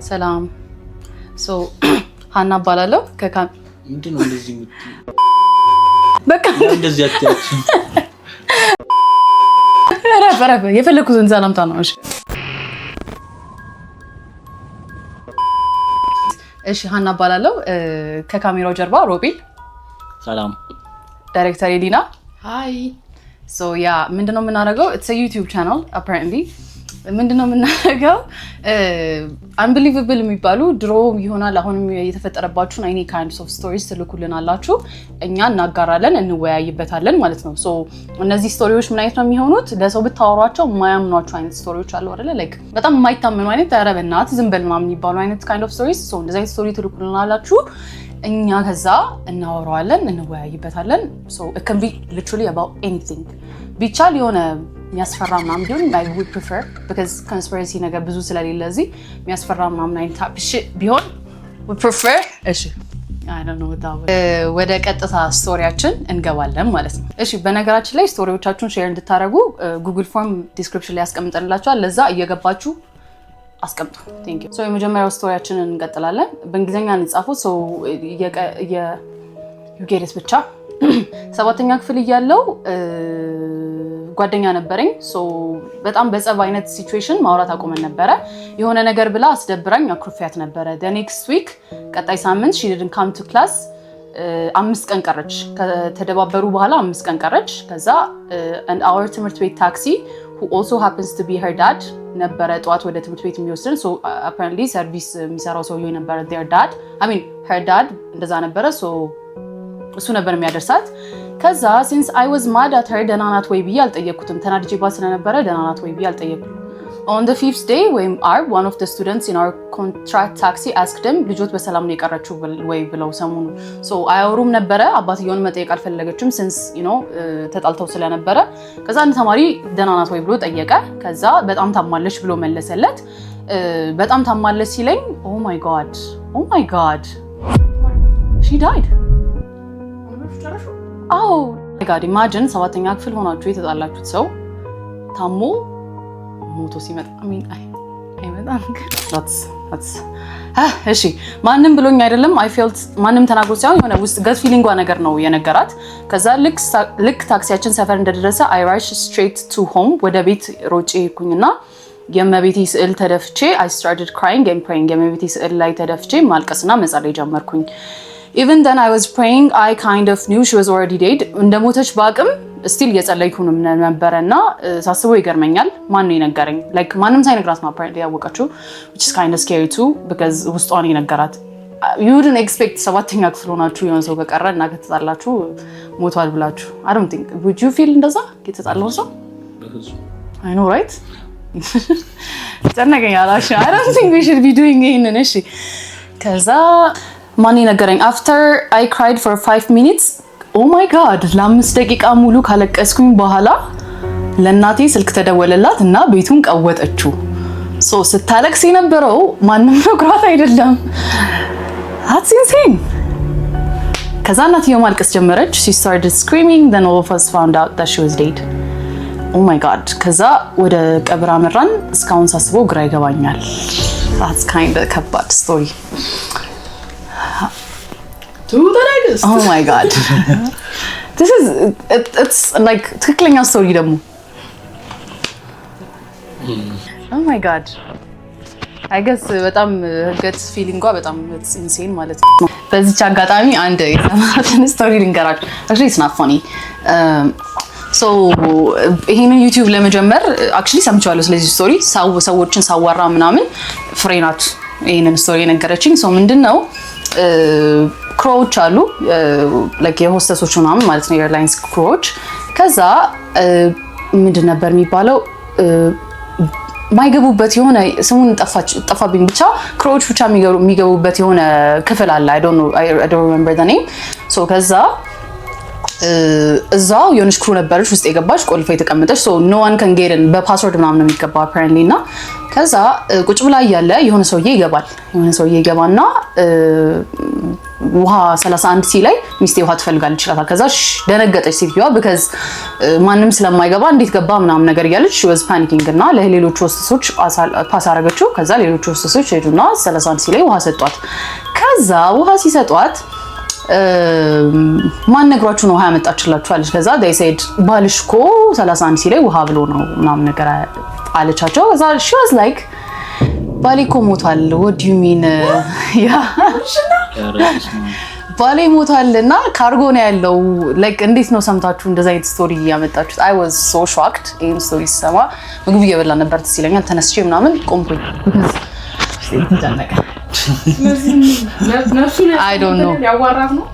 ሰላም፣ so ሀና እባላለሁ። ምንድን ነው እንደዚህ የምትይው? በቃ። እንደዚህ አትያችን። ረፍ ረፍ፣ የፈለኩትን ሰላምታ ነው። እሺ እሺ፣ ሀና እባላለሁ። ከካሜራው ጀርባ ሮቤል፣ ሰላም። ዳይሬክተር ኤሊና። Hi። So yeah፣ ምንድነው የምናደርገው? It's YouTube channel apparently። ምንድነው የምናደርገው? Unbelievable የሚባሉ ድሮ ይሆናል አሁንም የተፈጠረባችሁን any kinds of stories ትልኩልን አላችሁ። እኛ እናጋራለን፣ እንወያይበታለን ማለት ነው። So እነዚህ story ዎች ምን አይነት ነው የሚሆኑት? ለሰው ብታወሯቸው የማያምኗቸው አይነት story ዎች አሉ አይደለ? Like በጣም የማይታመኑ አይነት፣ ኧረ በእናትህ ዝም በል ምናምን የሚባሉ አይነት kind of stories። So እንደዚህ አይነት story ትልኩልን አላችሁ። እኛ ከዛ እናወራዋለን፣ እንወያይበታለን። So it can be literally about anything። ቢቻል የሆነ የሚያስፈራ ምናምን ቢሆን I would prefer, because conspiracy ነገር ብዙ ስለሌለ እዚህ የሚያስፈራ ምናምን አይነት type shit ቢሆን would prefer። እሺ፣ I don't know what that was። ወደ ቀጥታ story ያችን እንገባለን ማለት ነው። እሺ፣ በነገራችን ላይ story ዎቻችሁን share እንድታደርጉ Google Form description ላይ ያስቀምጠንላችኋል። ለዛ እየገባችሁ አስቀምጡ። Thank you። So የመጀመሪያው story ያችንን እንቀጥላለን። በእንግሊዝኛ ነው የጻፉት። So you get it። ብቻ ሰባተኛ ክፍል እያለው ጓደኛ ነበረኝ። So በጣም በጸብ አይነት situation ማውራት አቁመን ነበረ። የሆነ ነገር ብላ አስደብራኝ አኩርፊያት ነበረ። Next week፣ ቀጣይ ሳምንት she didn't come to class። 5 ቀን ቀረች። ከተደባበሩ በኋላ 5 ቀን ቀረች። ከዛ our ትምህርት ቤት ታክሲ who also happens to be her dad ነበረ ጠዋት ወደ ትምህርት ቤት የሚወስድን። So apparently ሰርቪስ የሚሰራው ሰውዬው ነበረ their dad, I mean her dad እንደዛ ነበረ። So እሱ ነበር የሚያደርሳት። ከዛ since I was mad at her ደህና ናት ወይ ብዬ አልጠየቅኩትም። ተናድጄባት ስለነበረ ደህና ናት ወይ ብዬ አልጠየቅኩም። On the fifth day ወይም አርብ one of the students in our contract taxi asked him ልጆት በሰላም ነው የቀረችው ወይ ብለው። ሰሞኑ አያወሩም ነበረ። አባትየውን መጠየቅ አልፈለገችም since ተጣልተው ስለነበረ። ከዛ አንድ ተማሪ ደህና ናት ወይ ብሎ ጠየቀ። ከዛ በጣም ታማለች ብሎ መለሰለት። በጣም ታማለች ሲለኝ oh my God, oh my God, she died። Oh God, imagine ሰባተኛ ክፍል ሆናችሁ የተጣላችሁት ሰው ታሞ ሞቶ ሲመጣ። አይመጣም። እሺ፣ ማንም ብሎኝ አይደለም፣ I felt፣ ማንም ተናግሮ ሳይሆን የሆነ ውስጥ gut feeling ጓ ነገር ነው የነገራት። ከዛ ልክ ታክሲያችን ሰፈር እንደደረሰ I rush straight to home፣ ወደ ቤት ሮጬ ሄድኩኝና የእመቤቴ ስዕል ተደፍቼ I started crying and praying። የእመቤቴ ስዕል ላይ ተደፍቼ ማልቀስና መጸለይ ጀመርኩኝ። Even then I was praying, I kind of knew she was already dead። እንደሞተች ባቅም still እየጸለይኩ ነበረ እና ሳስበው ይገርመኛል። ማን ነው የነገረኝ? Like ማንም ሳይነግራት ነው apparently ያወቀችው፣ which is kind of scary too, because ውስጧን የነገራት። You wouldn't expect ሰባተኛ ክፍል ሆናችሁ የሆነ ሰው ከቀረ እና ከተጣላችሁ ሞቷል ብላችሁ። I don't think, would you feel እንደዛ የተጣላው ሰው? I know, right? ጨነቀኝ አላሽ። I don't think we should be doing ይሄንን። እሺ፣ ከዛ ማን የነገረኝ? After I cried for 5 minutes, oh my God፣ ለ5 ደቂቃ ሙሉ ካለቀስኩኝ በኋላ ለእናቴ ስልክ ተደወለላት እና ቤቱን ቀወጠችው። So ስታለቅስ የነበረው ማንም ነግሯት አይደለም። That's insane። ከዛ እናትየው ማልቀስ ጀመረች። She started screaming, then all of us found out that she was dead። Oh my God። ከዛ ወደ ቀብር አመራን። እስካሁን ሳስበው ግራ ይገባኛል። That's kind of ከባድ story። To the next. Oh my God, this is it's like ትክክለኛ story ደግሞ። Oh my God, I guess በጣም gut feeling ጓ በጣም insane ማለት ነው። በዚች አጋጣሚ አንድ የሰማሁትን story ልንገራችሁ። Actually it's not funny። So ይሄንን YouTube ለመጀመር actually ሰምቼዋለሁ። ስለዚህ story ሰዎችን ሳዋራ ምናምን ፍሬ ናት ይሄንን story የነገረችኝ። So ምንድን ነው፣ crew ዎች አሉ፣ like የሆስተሶች ምናምን ማለት ነው፣ የ airlines crew ዎች። ከዛ ምንድን ነበር የሚባለው ማይገቡበት የሆነ፣ ስሙን ጠፋብኝ። ብቻ crew ዎች ብቻ የሚገቡበት የሆነ ክፍል አለ። I don't remember the name። So ከዛ እዛው የሆነች crew ነበረች ውስጥ የገባች፣ ቆልፋ የተቀመጠች። So no one can get in፣ በ password ምናምን ነው የሚገባው apparently። እና ከዛ ቁጭ ብላ እያለ የሆነ ሰውዬ ይገባል። የሆነ ሰውዬ ይገባና ውሃ 31 C ላይ ሚስቴ ውሃ ትፈልጋለች ይላታል። ከዛ ደነገጠች ሴትዮዋ፣ because ማንም ስለማይገባ እንዴት ገባ ምናምን ነገር እያለች was panicking እና ለሌሎቹ hostess ኦች pass አረገችው። ከዛ ሌሎቹ ሆስተሶች ሄዱና 31 C ላይ ውሃ ሰጧት። ከዛ ውሃ ሲሰጧት ማን ነግሯችሁ ነው ውሃ ያመጣችላችሁ አለች። ከዛ they said ባልሽ እኮ 31 C ላይ ውሃ ብሎ ነው ምናምን ነገር አለቻቸው። ከዛ she was like ባሌ እኮ ሞቷል። What do you mean? Yeah፣ ባሌ ሞቷል እና ካርጎ ነው ያለው። Like እንዴት ነው ሰምታችሁ እንደዛ አይነት story ያመጣችሁት? I was so shocked። ይሄን story ስሰማ ምግብ እየበላ ነበር ትዝ ይለኛል። ተነስቼ ምናምን ቆምኩኝ። ተጨነቀ። I don't know። ያዋራት ነው።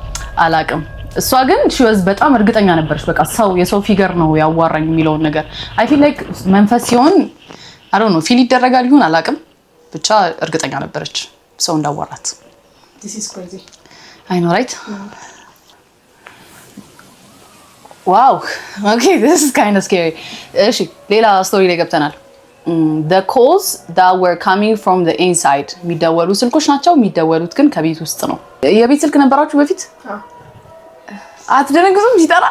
አላቅም። እሷ ግን she was በጣም እርግጠኛ ነበረች። በቃ ሰው የሰው figure ነው ያዋራኝ የሚለውን ነገር። I feel like መንፈስ ሲሆን I don't know feel ይደረጋል ይሁን አላቅም። ብቻ እርግጠኛ ነበረች ሰው እንዳዋራት። This is crazy. I know, right? Wow, okay, this is kind of scary። እሺ፣ ሌላ story ላይ ገብተናል። The calls that were coming from the inside የሚደወሉ ስልኮች ናቸው። የሚደወሉት ግን ከቤት ውስጥ ነው። የቤት ስልክ ነበራችሁ በፊት? አትደነግጡም ሲጠራ?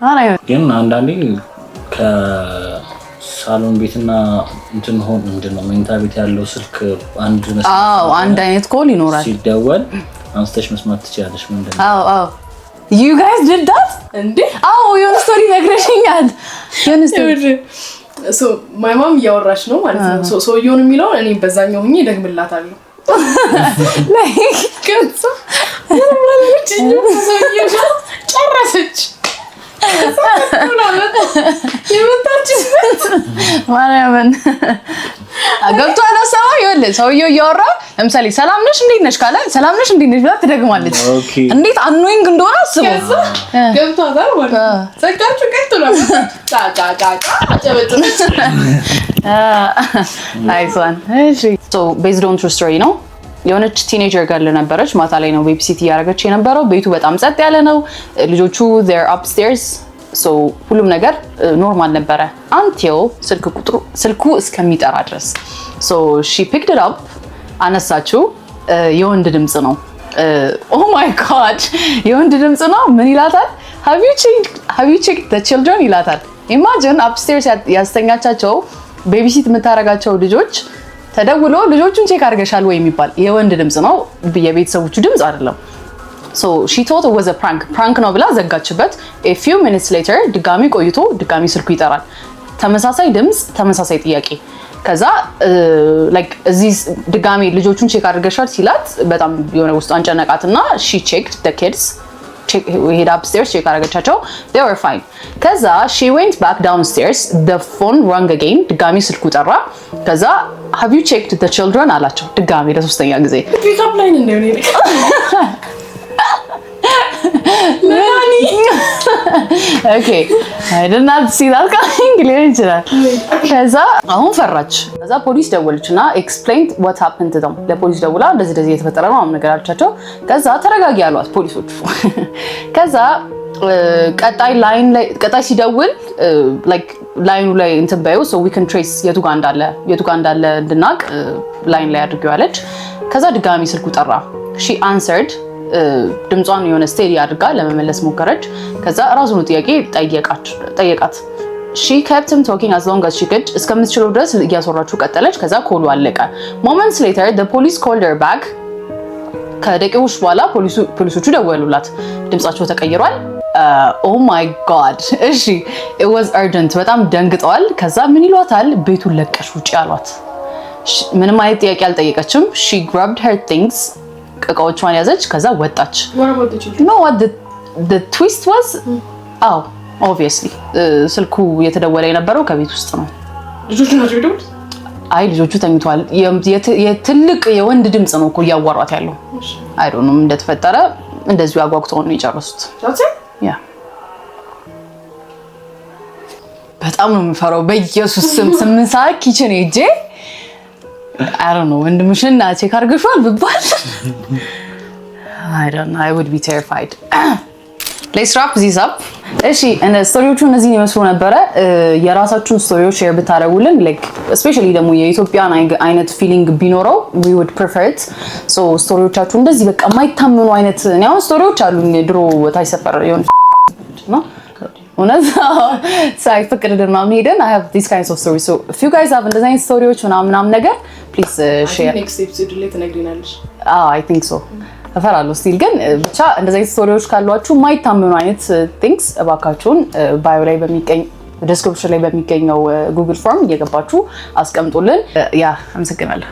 ኧረ ግን አንዳንዴ ከሳሎን ቤትና እንትን ሆን ምንድን ነው መኝታ ቤት ያለው ስልክ አንድ መስመር አዎ፣ አንድ አይነት call ይኖራል። ሲደወል አንስተሽ መስማት ትችላለሽ። ምንድን ነው? አዎ፣ you guys did that? እንዴ! አዎ፣ የሆነ story ነግረሽኛል። የሆነ story። My mom እያወራች ነው ማለት ነው። ሰውየውን የሚለውን እኔ በዛኛው ሁኜ እደግምላታለሁ። ከዛ ሰውዬው ጋር ጨረሰች። የመጣችበት ማርያምን ገብቶ አላሰማ። ይኸውልህ ሰውየው እያወራ ለምሳሌ ሰላም ነሽ እንዴት ነሽ ካለ ሰላም ነሽ እንዴት ነሽ ብላ ትደግማለች። እንዴት annoying እንደሆነ አስበው። ከዛ ገብቷታል ማለት ነው። ዘጋችሁ ቀጥ ብላ ጫ ጫ ጫ ጫ አጨበጨበች። አይዟን። እሺ፣ so based on true story ነው። የሆነች teenager girl ነበረች። ማታ ላይ ነው babysit እያደረገች የነበረው። ቤቱ በጣም ጸጥ ያለ ነው። ልጆቹ they're upstairs፣ so ሁሉም ነገር normal ነበረ until ስልክ ቁጥሩ ስልኩ እስከሚጠራ ድረስ። So she picked it up፣ አነሳችው። የወንድ ድምፅ ነው። Oh my God፣ የወንድ ድምፅ ነው። ምን ይላታል? "Have you checked the children?" ይላታል። Imagine upstairs ያስተኛቻቸው babysit የምታደርጋቸው ልጆች ተደውሎ ልጆቹን check አድርገሻል ወይ የሚባል የወንድ ድምፅ ነው፣ የቤተሰቦቹ ድምፅ አይደለም። So she thought was a prank፣ prank ነው ብላ ዘጋችበት። A few minutes later ድጋሚ ቆይቶ ድጋሚ ስልኩ ይጠራል። ተመሳሳይ ድምፅ፣ ተመሳሳይ ጥያቄ። ከዛ like እዚህ ድጋሚ ልጆቹን check አድርገሻል ሲላት በጣም የሆነ ውስጧን ጨነቃትና she checked the kids፣ ሄዳ upstairs check አደረገቻቸው። They were fine። ከዛ she went back downstairs፣ the phone rang again፣ ድጋሚ ስልኩ ጠራ። ከዛ "Have you checked the children?" አላቸው ድጋሚ ለሶስተኛ ጊዜ። Pickup line እንደሆነ ለናኒ። Okay, I did not see that coming ሊሆን ይችላል። ከዛ አሁን ፈራች። ከዛ ፖሊስ ደወለች እና explained what happened to them። ለፖሊስ ደውላ እንደዚህ እንደዚህ እየተፈጠረ ነው አሁን ነገር አለቻቸው። ከዛ ተረጋጊ አሏት ፖሊሶቹ። ከዛ ቀጣይ line ላይ ቀጣይ ሲደውል like line ኑ ላይ እንትን በይው so we can trace የቱ ጋር እንዳለ እንድናቅ line ላይ አድርጊው አለች። ከዛ ድጋሚ ስልኩ ጠራ። She answered፣ ድምጿን የሆነ steady አድርጋ ለመመለስ ሞከረች። ከዛ ራሱኑ ጥያቄ ጠየቃት። She kept him talking as long as she could፣ እስከምትችለው ድረስ እያስወራችው ቀጠለች። ከዛ call ኡ አለቀ። Moments later the police called her back። ከደቂቃዎች በኋላ ፖሊሶቹ ደወሉላት። ድምጻቸው ተቀይሯል። Oh my God፣ እሺ፣ it was urgent፣ በጣም ደንግጠዋል። ከዛ ምን ይሏታል? ቤቱን ለቀሽ ውጪ አሏት። ምንም አይነት ጥያቄ አልጠየቀችም። She grabbed her things፣ እቃዎቿን ያዘች። ከዛ ወጣች። You know what the twist was? አዎ፣ obviously ስልኩ የተደወለ የነበረው ከቤት ውስጥ ነው። ልጆቹ ናቸው የደወሉት? አይ፣ ልጆቹ ተኝተዋል። የትልቅ የወንድ ድምፅ ነው እኮ እያዋሯት ያለው። I don't know እንደተፈጠረ፣ እንደዚሁ አጓጉተው ነው የጨረሱት። Yeah፣ በጣም ነው የምፈራው። በኢየሱስ ስም 8 ሰዓት kitchen ሄጄ I don't know ወንድምሽን check አድርገሽዋል ብባል I don't know, I would be terrified. Let's wrap this up. እሺ፣ story ዎቹ እነዚህን ይመስሉ ነበረ። የራሳችሁን story ዎች share ብታደርጉልን፣ like especially ደግሞ የኢትዮጵያን አይነት feeling ቢኖረው we would prefer it። So story ዎቻችሁ እንደዚህ በቃ የማይታመኑ አይነት፣ እኔ አሁን story ዎች አሉኝ፣ ድሮ ታች ሰፈር የሆነ ነው እውነት ሳይፈቅድልን ምናምን ሄደን፣ I have these kinds of stories። So if you guys have እንደዚህ አይነት story ዎች ምናምን ምናምን ነገር please share። Next episode ላይ ትነግሪናለሽ። አዎ፣ I think so። እፈራለሁ still ግን ብቻ እንደዚህ አይነት story ዎች ካሏችሁ፣ የማይታመኑ አይነት things፣ እባካችሁን bio ላይ በሚገኝ፣ description ላይ በሚገኘው Google Form እየገባችሁ አስቀምጡልን። Yeah፣ አመሰግናለሁ።